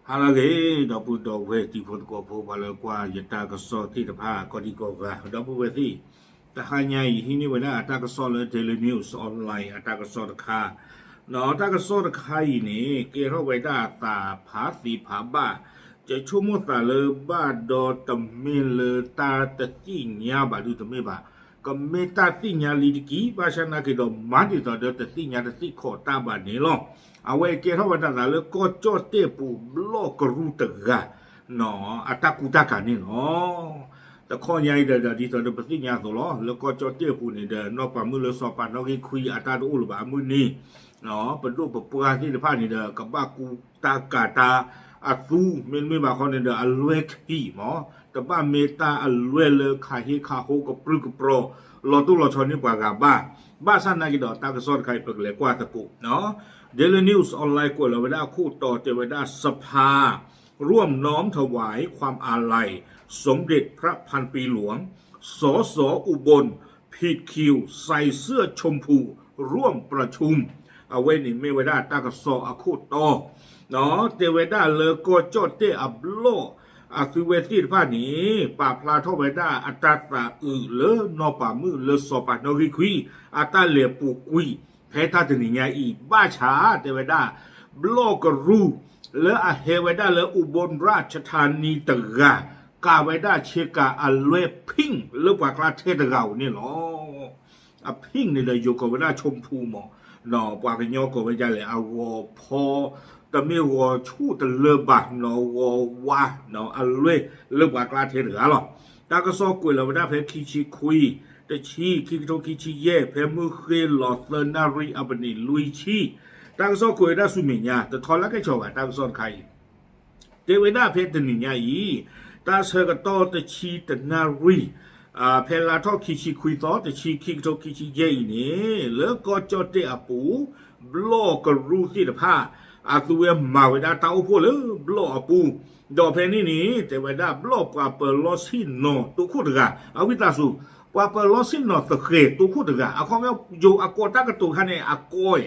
ဟါလၢအဂ့ၤ ဒီပုၢ်ဒီဝဲၢ်တံၤဖိသကိးဖိ ပှၤလၢကွၢ်ယတၢ်ကစီၣ်သ့ၣ်တဖၣ် ကိးဒံကိးဂၤ ဒီပုၢ်ဝဲၢ်သ့ၣ်, တဟါညါအံၤ ဟံးန့ၢ်ဝဲဒၣ်အတၢ်ကစီၣ်လၢ Daily News Online အတၢ်ကစီၣ်တခါ, ဒီးတၢ်ကစီၣ်တခါအံၤန့ၣ် ကဲထီၣ်ဝဲဒၣ်အသးဖးသ့ဖးဘၣ်, ယဆိကမိၣ်သးလၢဘၣ်ဒီးတမ့ၢ်လၢတၢ်တသ့ၣ်ညါဘၣ်ဒုတမ့ၢ်ဘၣ်, ကမ့ၢ်တၢ်သ့ၣ်ညါလံတက့ၢ် ဘၣ်ဆၣ်နာ်က့ဒီး မၤဒ်သိးဒီးတသ့ၣ်ညါတသ့ၣ်ခီၣ်တၢ်ဘၣ်န့ၣ်လီၤ. အဝဲကဲထီၣ်ဝဲဒၣ်သးလၢကီၢ်ကၠီၣ်တဲၣ်ပူၤဘျီၣ်ကရူၢ်တဂၤ အတၢ်ကူတၢ်ကၤန့ၣ်လီၤ. တခီညါအံၤဒီး ဒ်သိးဒီးပသ့ၣ်ညါအသိးလီၤ, လၢကီၢ်ကၠီၣ်တဲၣ်အပူၤန့ၣ်ဒီး နီၢ်ပၤမုၣ်လၢစီၤပၤနီၣ်ဂံၢ်ခွံ အတၢ်တအိၣ်လၢၤဘၣ်အမုၢ်နံၤ, ပဒိၣ်ပပှၢ်သ့ၣ်တဖၣ်န့ၣ်ဒီး ကဘၣ်ကူတၢ်ကၤတၢ်အသူ မ့တမ့ၢ်ဘၣ်ခီန့ၣ်ဒီး အလွဲၢ်ခံမး, တဘၣ်မ့ၢ်တၢ်အလွဲၢ်လၢခးဟ့ခးဟိကပြုၢ်ကပြီၤ လီၤတိၢ်လီၤဆီန့ၢ်ပှၤဂၤဘၣ်. ဘၣ်ဆၣ်နာ်က့ဒီး တၢ်ကစီၣ်တခါအံၤ ပကလဲၤကွၢ်သကိး Daily News Online ကွဲးလီၤဝဲဒၣ်အခိၣ်တီတဲဝဲဒၣ် สภา ร่วมน้อมถวายความอาลัยสมเด็จพระพันปีหลวง สส อุบล ผิดคิว ใส่เสื้อชมพู ร่วมประชุม အဝဲန့ၣ်မ့ၢ်ဝဲဒၣ်တၢ်ကစီၣ်အခိၣ်တီ, တဲဝဲဒၣ်လၢကီၢ်ကၠီၣ်တဲၣ်အဘျီၣ်အသုဝဲသ့ၣ်တဖၣ်န့ၣ် ပာ်ဖျါထီၣ်ဝဲဒၣ်အတၢ်သးအုးလၢနီၢ်ပၤမုၣ်လၢစီၤပၤနီၣ်ဂံၢ်ခွံ အတၢ်လဲၤပူၤကွံာ် ဖဲတၢ်တနံၤညါအံၤ ဘၣ်ဆၣ်တဲဝဲဒၣ် ဘျီၣ်ကရူၢ် လၢအဟဲဝဲဒၣ်လၢ อุบลราชธานี တဂၤ ကၤဝဲဒၣ်ဆ့ကၤအလွဲၢ် pink လၢပှၤကျါထဲတဂၤဧိၤန့ၣ်လီၤ. အ pink န့ၣ်ဒီး ယိၤကိးဝဲဒၣ်ဆိဖူမး, ပှၤကညီကိးဝဲဒ်လဲၣ် အဂီၤဖီ တမ့ၢ်ဂီၤဆူၣ်တလၢဘၣ်နီၤ ဂီၤဝါ အလွဲၢ်လၢပှၤကျါထဲတဂၤလီၤ. တၢ်ကစီၣ်ကွဲးလီၤဝဲဒၣ်ဖဲခံဆံခွံ တဆံ ခံကထိခံဆံယဲၢ် ဖဲမုၢ်ဃ့လီၤသၢနၣ်ရံၣ်အပနံးလွံၢ်ဆံ, တၢ်ကစီၣ်ကွဲးဝဲဒၣ်ဆူမဲာ်ညါ တထီလၢကဲဆီၣ်ဘၣ် တၢ်ကစီၣ်တခါအံၤ တဲဝဲဒၣ်ဖဲတနံၤညါအံၤ တၢ်ဆၢကတီၢ်တဆံတနၣ်ရံၣ် ဖဲလါထီၣ်ခံဆံခွံသီ တဆံ ခံကထိခံဆံယဲၢ်အံၤန့ၣ် လၢကီၢ်ကၠီၣ်တဲၣ်အပူၤ ဘျီၣ်ကရူၢ်သ့ၣ်တဖၣ် အသုဝဲမၤဝဲဒၣ်တၢ်အိၣ်ဖှိၣ်လၢဘျီၣ်အပူၤ, ဒီးဖဲန့ၣ်န့ၣ် တဲဝဲဒၣ်ဘျီၣ်ပှၤပၢၤလီၢ်ဆ့ၣ်နီၤတိခိၣ်တဂၤ အဝံသးစူၤ ပှၤပၢၤလီၢ်ဆ့ၣ်နီၤသဃဲၤတိခိၣ်တဂၤ အခီပညီ ယိၤအကိးတၢ်ကတိၤခါန့ၣ် အကိး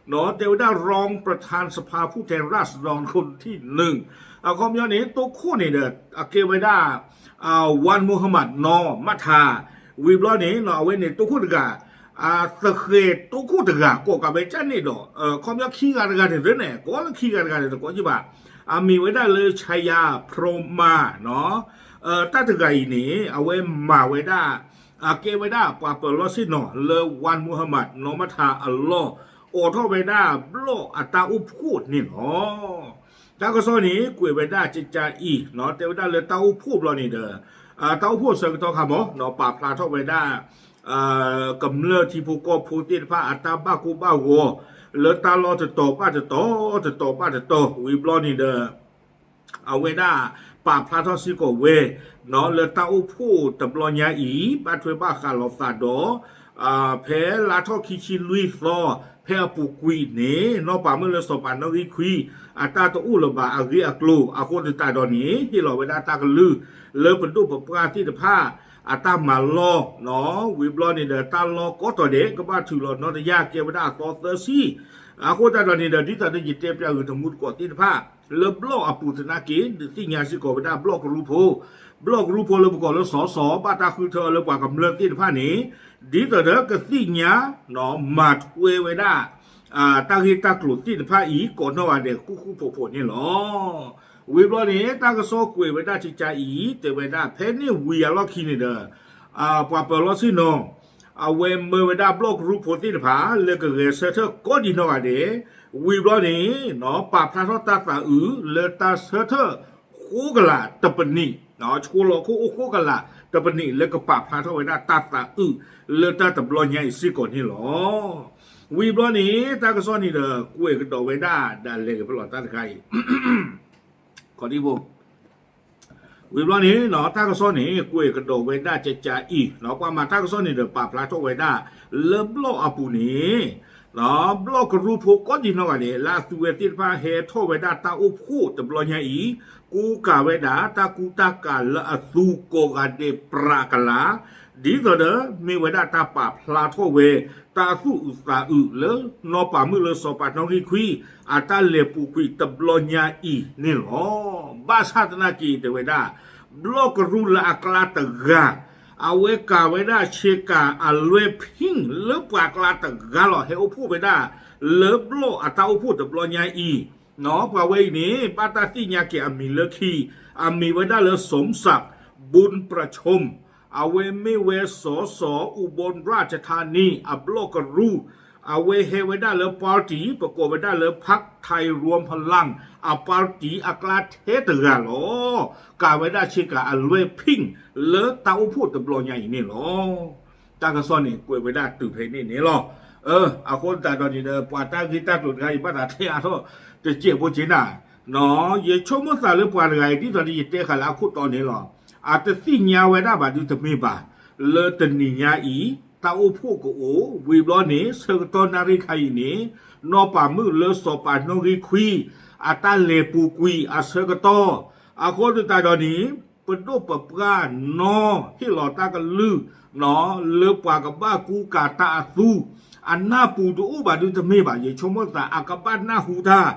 အံၤ တဲဝဲဒၣ် รองประธานสภาผู้แทนราษฎรคนที่หนึ่ง အခီပညီန့ၣ် တိခိၣ်န့ၣ်ဒီး အကဲဝဲဒၣ် Wan Muhammad နီၢ်မးထါ ဝံၤဘျီန့ၣ် အဝဲန့ၣ်တိခိၣ်တဂၤ သဃဲၤတိခိၣ်တဂၤ ကိးကးဝဲဒ်န့ၣ်ဒီး အခီပညီခံဂၤတဂၤန့ၣ်သ့န့ၣ် ကိးလၢခံဂၤတဂၤန့ၣ် တကိးယဘၣ် အမံၤဝဲဒၣ်လၢ ဆါယါ ဖရိမါ တၢ်တဂၤအံၤန့ၣ် အဝဲမၤဝဲဒၣ် အကဲဝဲဒၣ်ပှၤပၢၤလီၢ်ဆ့ၣ်နီၤလၢ Wan Muhammad နီၢ်မးထါအလီၢ် အိးထီၣ်ဝဲဒၣ်ဘျီၣ်အတၢ်အိၣ်ဖှိၣ်န့ၣ်လီၤ. တၢ်ကစီၣ်န့ၣ် ကွဲးဝဲဒၣ်ကကအံၤ တဲဝဲဒၣ်လၢတၢ်အိၣ်ဖှိၣ်ဘျီန့ၣ်ဒီး တၢ်အိၣ်ဖှိၣ်အဆၢကတီၢ်ခါမး ပာ်ဖျါထီၣ်ဝဲဒၣ် ကမျၢၢ်ထံဖိကီၢ်ဖိသ့ၣ်တဖၣ်အတၢ်ဘၣ်ကိၢ်ဘၣ်ဂီၤ လၢတၢ်လီၢ်တတီၤဘၣ်တတီၤ တတီၤဘၣ်တတီၤ ဝံၤဘျီန့ၣ်ဒီး အဝဲဒၣ်ပာ်ဖျါထီၣ်စ့ၢ်ကီးဝဲ လၢတၢ်အိၣ်ဖှိၣ်တဘျီညါအံၤ ဘၣ်ထွဲဘၣ်ဃးလိာ်သးဒီး ဖဲလါထီၣ်ခံဆံလွံၢ်သီ ဖဲအပူၤကွံာ်န့ၣ် နီၢ်ပၤမုၣ်လၢစီၤပၤနီၣ်ဂံၢ်ခွံ အတၢ်တအိၣ်လၢၤဘၣ်အဂ့ၢ်အကျိၤ အဃိသတးဒီးန့ၣ် ဟ့ၣ်လီၤဝဲဒၣ်တၢ်ကလုၢ် လၢပဒိၣ်ပပှၢ်သ့ၣ်တဖၣ် အတၢ်မၤလီၢ် ဝံၤဘျီန့ၣ်ဒီး တၢ်လီၢ်ကိးတီၤဒဲး ကဘၣ်ထုးလီၤနီတယၢ် ကဲဝဲဒၣ်အသီသၢဆံ အဃိသတးဒီးန့ၣ်ဒီး ဒ်သိးဒီးယတဲပၠးဂ့ၤတမူတကိးသ့ၣ်တဖၣ် လၢဘျီၣ်အပူၤသနာ်က့ ဒုးသ့ၣ်ညါစ့ၢ်ကီးဝဲဒၣ်ဘျီၣ်ကရူၢ်ဖိ ဘျီၣ်ကရူၢ်ဖိလၢပကိးလၢစီၤစီၤ ဘၣ်တၢ်ဃုထၢအီၤလၢပှၤကမျၢၢ်သ့ၣ်တဖၣ်န့ၣ် ဒ်သိးဒီးကသ့ၣ်ညါ မၤထွဲဝဲဒၣ် တၢ်ဂ့ၢ်တၢ်ကျိၤသ့ၣ်တဖၣ်အံၤ ကိးနီၢ်ဂၤဒဲးဃူဃူဖိးဖိးန့ၣ်လီၤ. ဝံၤဘျီန့ၣ် တၢ်ကစီၣ်ကွဲးဝဲဒၣ်ကကအံၤ တဲဝဲဒၣ် ဖဲန့ၣ်ဝံၤအလီၢ်ခံန့ၣ်ဒီး ပှၤပၢၤလီၢ်ဆ့ၣ်နီၤ အဝဲမၢဝဲဒၣ်ဘျီၣ်ကရူၢ်ဖိသ့ၣ်တဖၣ် လၢကဂဲၤဆၢထၢၣ်ကိးဒံးနီၢ်ဂၤဒဲး ဝံၤဘျီန့ၣ် ပာ်ဖျါထီၣ်တၢ်သးအုးလၢတၢ်ဆၢထၢၣ်ဃိကလာ်တပနံး ဆိလီၤခိၣ်အိၣ်ဃိကလာ်တပနံး လၢကပာ်ဖျါထီၣ်ဝဲဒၣ်တၢ်သးအုး လၢတၢ်တဘျီညါအံၤစ့ၢ်ကီးန့ၣ်လီၤ. ဝံၤဘျီန့ၣ် တၢ်ကစီၣ်န့ၣ်ဒီး ကွဲးကဒီးဝဲဒၣ်ဒၣ်လဲာ်ကဖဲလီၤတၢ်တခါအံၤ ခီဒံဖိ ဝံၤဘျီန့ၣ် တၢ်ကစီၣ်န့ၣ် ကွဲးကဒီးဝဲဒၣ်ကကအံၤ ပှၤမၤတၢ်ကစီၣ်န့ၣ်ဒီး ပာ်ဖျါထီၣ်ဝဲဒၣ် လၢဘျီၣ်အပူၤန့ၣ် ဘျီၣ်ကရူၢ်ဖိကိးဒံးနီၢ်ဂၤဒဲး လၢအသုဝဲသ့ၣ်တဖၣ်ဟဲထီၣ်ဝဲဒၣ်တၢ်အိၣ်ဖှိၣ်တဘျီညါအံၤ ကူကၤဝဲဒၣ်တၢ်ကူတၢ်ကၤလၢအသူကိးဂၤဒဲးပြးကလာ် ဒ်သိးဒီးမ့ၢ်ဝဲဒၣ်တၢ်ပာ်ဖျါထီၣ်ဝဲ တၢ်သူၣ်အုးသးအုးလၢ နီၢ်ပၤမုၣ်လၢစီၤပၤနီၣ်ဂံၢ်ခွံ အတၢ်လဲၤပူၤကွံာ်တဘျီညါအံၤန့ၣ်လီၤ. ဘၣ်ဆၣ်သနာ်က့ တဲဝဲဒၣ် ဘျီၣ်ကရူၢ်လၢအကျါတဂၤ အဝဲကၤဝဲဒၣ်ဆ့ကၤအလွဲၢ် pink လၢပှၤကျါတဂၤလီၤ. ဟဲအိၣ်ဖှိၣ်ဝဲဒၣ် လၢဘျီၣ်အတၢ်အိၣ်ဖှိၣ်တဘျီညါအံၤ ပှၤဝဲအံၤန့ၣ် ဘၣ်တၢ်သ့ၣ်ညါက့ၤအမံၤလၢခံ အမံၤဝဲဒၣ်လၢ สมศักดิ์ บุญประชม အဝဲမ့ၢ်ဝဲ สส อุบลราชธานี အဘျီၣ်ကရူၢ် အဝဲဟဲဝဲဒၣ်လၢ party ပကိးဝဲဒၣ်လၢ พรรคไทยรวมพลัง အpartyအကျါထဲတဂၤလီၤ. ကၤဝဲဒၣ်ဆ့ကၤအလွဲၢ် pink လၢတၢ်အိၣ်ဖှိၣ်တဘျီညါအံၤန့ၣ်လီၤ. တၢ်ကစီၣ်န့ၣ် ကွဲးဝဲဒၣ်တုၤဖဲန့ၣ်န့ၣ်လီၤ. အဃိသတးဒီးန့ၣ်ဒီး ပှၤတၢ်ဂ့ၢ်တၢ်ကျိၤတခါအံၤ ဘၣ်သးထဲအါထီၣ်တစဲးဖိက့နၤ ယဆိကမိၣ်သးလၢပှၤတဂၤအံၤ ဒ်သိးဒီးယတဲဃာ်လၢအခိၣ်တီန့ၣ်လီၤ. အတသ့ၣ်ညါဝဲဒၣ်ဘၣ်ဒုးတမ့ၢ်ဘၣ် လၢတနံၤညါအံၤ တၢ်အိၣ်ဖှိၣ်ကအိၣ် ဝံၤဘျီန့ၣ် ဆၢကတီၢ်နၣ်ရံၣ်ခါအံၤန့ၣ် နီၢ်ပၤမုၣ်လၢစီၤပၤနီၣ်ဂံၢ်ခွံ အတၢ်လဲၤပူၤကွံာ်အဆၢကတီၢ် အဃိသတးဒီးန့ၣ် ပဒိၣ်ပပှၢ်နီၢ်ဟ့ၣ်လီၤတၢ်ကလုၢ် လၢပှၤကဘၣ်ကူကၤတၢ်အသူ အနၢ်ပူၤတအိၣ်ဘၣ်ဒုးတမ့ၢ်ဘၣ် ယဆိကမိၣ်သး အကဘၣ်နၢ်ဟူတၢ်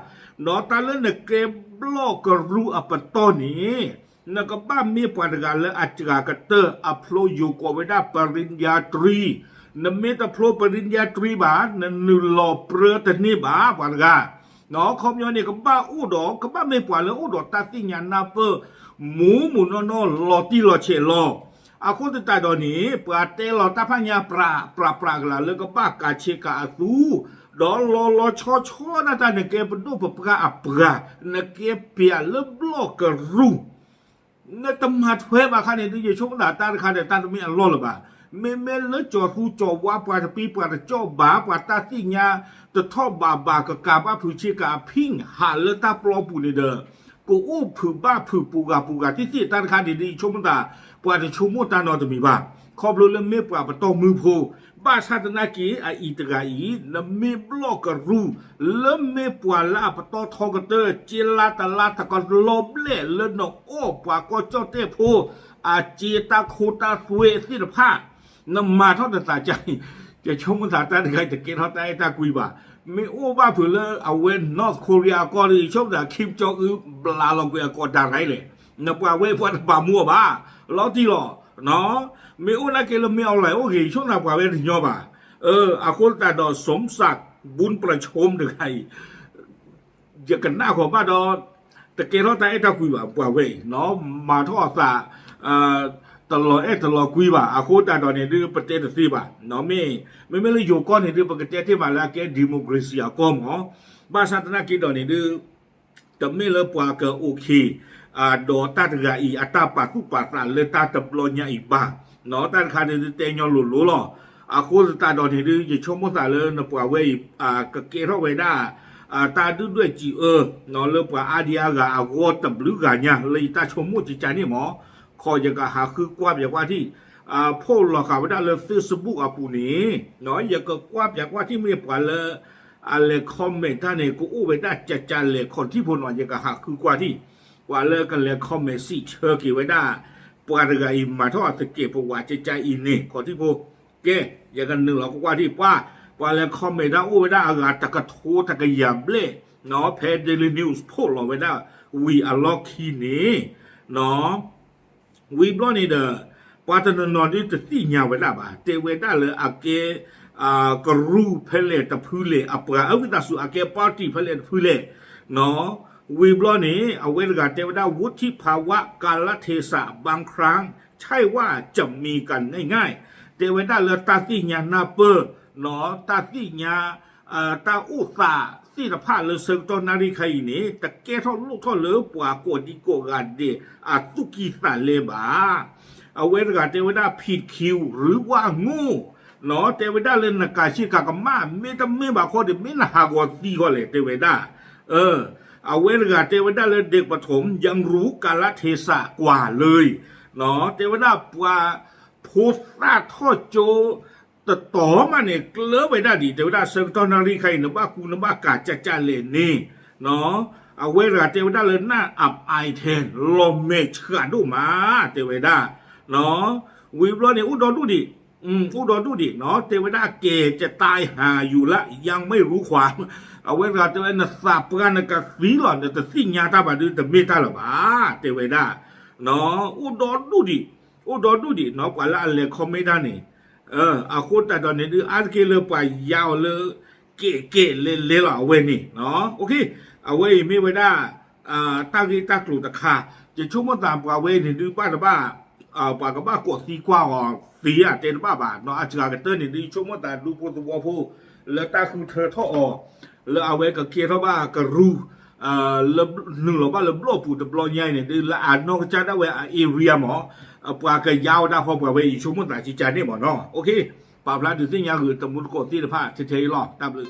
ဒီးတၢ်လၢနကဲဘျီၣ်ကရူၢ်အပတီၢ်န့ၣ် နကဘၣ်မ့ၢ်ပှၤတဂၤလၢအစှၤကတၢၢ် အဖျိယိၤကိးဝဲဒၣ် ပရံယါတြံ နမ့ၢ်တဖျိပရံယါတြံဘၣ် နနုာ်လီၤပြၢတန့ၢ်ဘၣ် ပှၤတဂၤ ခီပညီန့ၣ် ကဘၣ်အိၣ်ဒီး ကဘၣ်မ့ၢ်ပှၤလၢအိၣ်ဒီးတၢ်သ့ၣ်ညါနၢ်ပၢၢ် မူးမူးနီၢ်နီၢ် လီၤတံၢ်လီၤဆဲးလီၤ. အဃိသတးဒီးန့ၣ် ပှၤတဲလီၤတၢ်ဖးညါပြးပြးပြးကလာ်လၢကဘၣ်ကၤဆ့ကၤအသူ ဒီးလီၤလီၤဆီဆီဒၣ်တၢ် နကဲပဒိၣ်ပပှၢ်အပှၤ နကဲပျးလၢဘျီၣ်ကရူၢ် နတမၤထွဲဘၣ်ခါန့ၣ်ဒုး ယဆိကမိၣ်သးတၢ်တခါဒီးတၢ်တမ့ၢ်အလီၢ်လၢၤဘၣ်. မ့မ့ၢ်လၢကၠီၤသူကၠီၤဝါပှၤတပံပှၤတကၠီၣ်ဘၣ် ပှၤတၢ်သ့ၣ်ညါတထီၣ်ဘးဘၣ် ကကၤဘၣ်ဖုးဆ့ကၤအ pink ဟးလၢတၢ်ပျီပူၤန့ၣ်ဒီး ကအိၣ်ဖုးဘၣ်ဖုးပူၤဂၤပူၤဂၤသ့ၣ်သ့ၣ် တၢ်တခါန့ၣ်ဒုး ယဆိကမိၣ်သး ပှၤတဆိကမိၣ်တၢ်နီတမံၤဘၣ်. ခီဖျိလၢမ့ၢ်ပှၤပတီၢ်မုၢ်ဖိ ဘၣ်ဆၣ်သနာ်က့ အအံၤတဂၤအံၤ နမ့ၢ်ဘျီၣ်ကရူၢ် လၢမ့ၢ်ပှၤလၢအပတီၢ်ထီကတၢၢ် စ့လါတလါတကလီဘျဲၣ်လၢနအီၣ်ပှၤကီၢ်ကၠီၣ်တဲၣ်ဖိ အစ့တၢ်ခိတၢ်သွဲသ့ၣ်တဖၣ် နမၤထီၣ်နသးကါအံၤ ယဆိကမိၣ်သးတၢ်တဂၤတကဲထီၣ်တၢ်အဲၣ်တၢ်ကွံဘၣ်. မ့ၢ်အိၣ်ဘၣ်ဖုးလၢအဝဲ North Korea အကီၢ်ဒီး ယဆိကမိၣ်သး Kim Jong Un ဘျးလီၤကွံာ်အကီၢ်ဒၣ်ရၤလဲၣ်. နပှၤဝဲပှၤတဘၣ်မူအီၤဘၣ်. လီၤတံၢ်လီၤ. မ့ၢ်အိၣ်နာ်က့လၢမ့ၢ် online အိၣ်ဂ့ၤ ယဆိကမိၣ်သးပှၤဝဲတညီဘၣ်. အဃိသတးဒီး สมศักดิ์ บุญประชม တဂၤအံၤ ယကနၣ်ဃီၤဘၣ်ဒီး တကဲထီၣ်တၢ်အဲၣ်တၢ်ကွံဘၣ် ပှၤဝဲအံၤ မၤထီၣ်အသး တလီၤအဲၣ်တလီၤကွံဘၣ်. အဃိသတးဒီးန့ၣ်ဒုး ပတဲတသ့ဘၣ်. မ့မ့ၢ်လၢယိၤကီၢ်န့ၣ်ဒုး ပကတဲတ့ၢ်မးလၢအကဲ democracy အကီၢ်မး. ဘၣ်ဆၣ်သနာ်က့ဒီးန့ၣ်ဒုး တမ့ၢ်လၢပှၤက okay ဒီးတၢ်တဂၤအံၤ အတၢ်ပာ်သူၣ်ပာ်သးလၢတၢ်တဘျီညါအံၤဘၣ်. တၢ်တခါန့ၣ်ဒုး တဲညီလိၤလိၤလီၤ. အဃိသတးဒီးန့ၣ်ဒုး ယဆိကမိၣ်သးလၢနပှၤဝဲအံၤ ကကဲထီၣ်ဝဲဒၣ် တၢ်ဒုၣ်ဒွဲၣ်စံးအၢ လၢပှၤအါဒံအါဂၤအဂီၢ်တဘျုးဂၤညါ လၢယတၢ်ဆိကမိၣ်ကကါန့ၣ်မး. ခီယကဟးဃုကွၢ်ပၠးကွၢ်ထံၣ် ဖိးလီၤဃာ်ဝဲဒၣ်လၢ Facebook အပူၤန့ၣ် ယကကွၢ်ပၠးကွၢ်ထံၣ်မ့ၢ်ပှၤလၢ အလဲၤ comment တၢ်န့ၣ် ကအိၣ်ဝဲဒၣ်ကကါလဲၣ် ခီၣ်ထံးဖိနီၤ ယကဟးဃုကွၢ်ထံၣ် ပှၤလၢကလဲၤ comment စံးဆၢက့ၤဝဲဒၣ် ပှၤတဂၤအံၤမၤထီၣ်အသကဲးပဝးကကါအံၤန့ၣ် ခီၣ်ထံးဖိ ကဲ ယကနုာ်လီၤကွၢ်ထံၣ်ပှၤ ပှၤလဲၤ comment တၢ်အိၣ်ဝဲဒၣ်အဂၤတကထိတကယၤဘျဲၣ် ဖဲ Daily News ဖိးလီၤဝဲဒၣ်ဝံၤအလီၢ်ခံန့ၣ် ဝံၤဘျီန့ၣ်ဒီး ပှၤတနီၤနီၤဒုးတသ့ၣ်ညါဝဲဒၣ်ဘၣ် တဲဝဲဒၣ်လၢအကဲ ကရူၢ်ဖဲလဲၣ်တဖုလဲၣ် အပှၤအဝံသးစူၤအကဲ party ဖဲလဲၣ်တဖုလဲၣ် ဝံၤဘျီန့ၣ် အဝဲတဂၤတဲဝဲဒၣ် วุฒิภาวะกาลเทศะบางครั้งใช่ว่าจะมีกันง่ายๆ တဲဝဲဒၣ်လၢတၢ်သ့ၣ်ညါနၢ်ပၢၢ် တၢ်သ့ၣ်ညါ တၢ်အိၣ်သးသ့ၣ်တဖၣ်လၢဆၢကတီၢ်နၣ်ရံၣ်ခါအံၤန့ၣ် တကဲထီၣ်လိၣ်ထီၣ်လၢပှၤကိးဒံကိးဂၤဒဲးအသူၣ်ကံၢ်သးလဲဘၣ်. အဝဲတဂၤတဲဝဲဒၣ် ผิดคิวหรือว่าโง่ တဲဝဲဒၣ်လၢနကၤဆ့ကၤကမၣ် မ့တမ့ၢ်ဘၣ်ခီဒီး မ့ၢ်နဟးဂီၤသံဃီလဲၣ် တဲဝဲဒၣ် အဝဲတဂၤတဲဝဲဒၣ်လၢ เด็กประถมยังรู้กาลเทศะกว่าเลย တဲဝဲဒၣ်ပှၤဖိသၣ်ထီၣ်ကၠိ တတီၤမးန့ၣ် ကျၢၤဝဲဒၣ်ဒံး တဲဝဲဒၣ်ဆၢကတီၢ်နၣ်ရံၣ်ခါအံၤ နဘၣ်ကူနဘၣ်ကၤကကါလဲၣ်န့ၣ် အဝဲတဂၤတဲဝဲဒၣ်လၢ น่าอับอายแทน လီၤမဲာ်ဆှးဒိၣ်မး တဲဝဲဒၣ် ဝံၤဘျီန့ၣ် အိၣ်ဒီဒူၣ်ဒံး, အိၣ်ဒီဒူၣ်ဒံးနီၤ, တဲဝဲဒၣ် แกจะตายห่าอยู่ละ ยังไม่รู้ความ အဝဲတဂၤတဲဝဲ နသးပှၢ်နကသံလီၤ နတသ့ၣ်ညါတၢ်ဘၣ်ဒုး တမ့ၢ်တၢ်လၢၤဘၣ် တဲဝဲဒၣ်, အိၣ်ဒီဒူၣ်ဒံး, အိၣ်ဒီဒူၣ်ဒံးနီၤ ပှၤလၢအလဲၤ comment တၢ်န့ၣ် အဃိသတးဒီးန့ၣ်ဒုး အါတက့ၢ်လၢပှၤယါအီၤလၢ ကဲးကဲးလဲၤလဲၤလီၤ အဝဲန့ၣ်, အဝဲအံၤမ့ၢ်ဝဲဒၣ် တၢ်ဂ့ၢ်တၢ်ကျိၤတခါ, ယဆိကမိၣ်သးပှၤဝဲအံၤန့ၣ်ဒုး ဘၣ်တဘၣ် ပှၤကဘၣ်ကိးသံကွၢ်အီၤသ့ဧါ တဲတဘၣ်ဘၣ်နီၤ, အစှၤကတၢၢ်န့ၣ်ဒုး ယဆိကမိၣ်သးဒူဖိသဝီဖိ လၢတၢ်ဃုထၢထီၣ်အီၤ လၢအဝဲကကဲထီၣ်ဘၣ်ကရူၢ် လၢနုာ်လီၤဘၣ်လၢဘျီၣ်ပူၤတဘျီညါအံၤန့ၣ်ဒုး လၢအနီၢ်ကစၢ်ဒၣ်ဝဲအ area မး ပှၤကယါဝဲဒၣ်ဃီ ပှၤဝဲအံၤ ယဆိကမိၣ်သးကကန့ၣ်မးနီၤ, ပာ်ဖျါဒုးသ့ၣ်ညါဂ့ၤ တမူတကိးသ့ၣ်တဖၣ် ထဲထဲအံၤလီၤ တၢ်ဘျုး